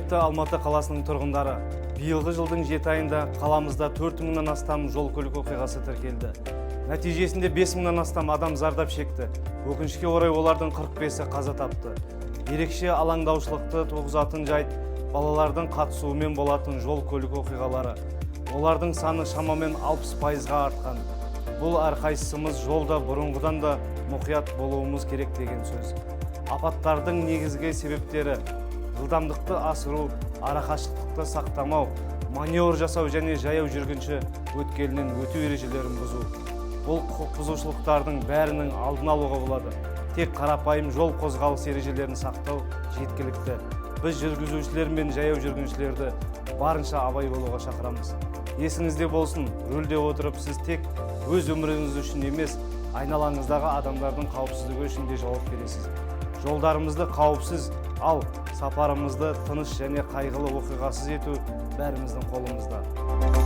Құрметті Алматы қаласының тұрғындары, биылғы жылдың 7 айында қаламызда 4 мыңнан астам жол көлік оқиғасы тіркелді. Нәтижесінде 5 мыңнан астам адам зардап шекті. Өкінішке орай, олардың 45-і қаза тапты. Ерекше алаңдаушылықты туғызатын жайт – балалардың қатысуымен болатын жол көлік оқиғалары. Олардың саны шамамен 60%-ға артқан. Бұл әрқайсымыз жолда бұрынғыдан да мұқият болуымыз керек деген сөз. Апаттардың негізгі себептері: жылдамдықты асыру, арақашықтықты сақтамау, маневр жасау және жаяу жүргінші өткелінен өту ережелерін бұзу. Бұл құқық бұзушылықтардың бәрінің алдын алуға болады. Тек қарапайым жол қозғалыс ережелерін сақтау жеткілікті. Біз жүргізушілер мен жаяу жүргіншілерді барынша абай болуға шақырамыз. Есіңізде болсын, рульде отырып сіз тек өз өміріңіз үшін емес, айналаңыздағы адамдардың қауіпсіздігі үшін де жауап бересіз. Жолдарымызды қауіпсіз, ал сапарымызды тыныш және қайғылы оқиғасыз ету бәріміздің қолымызда.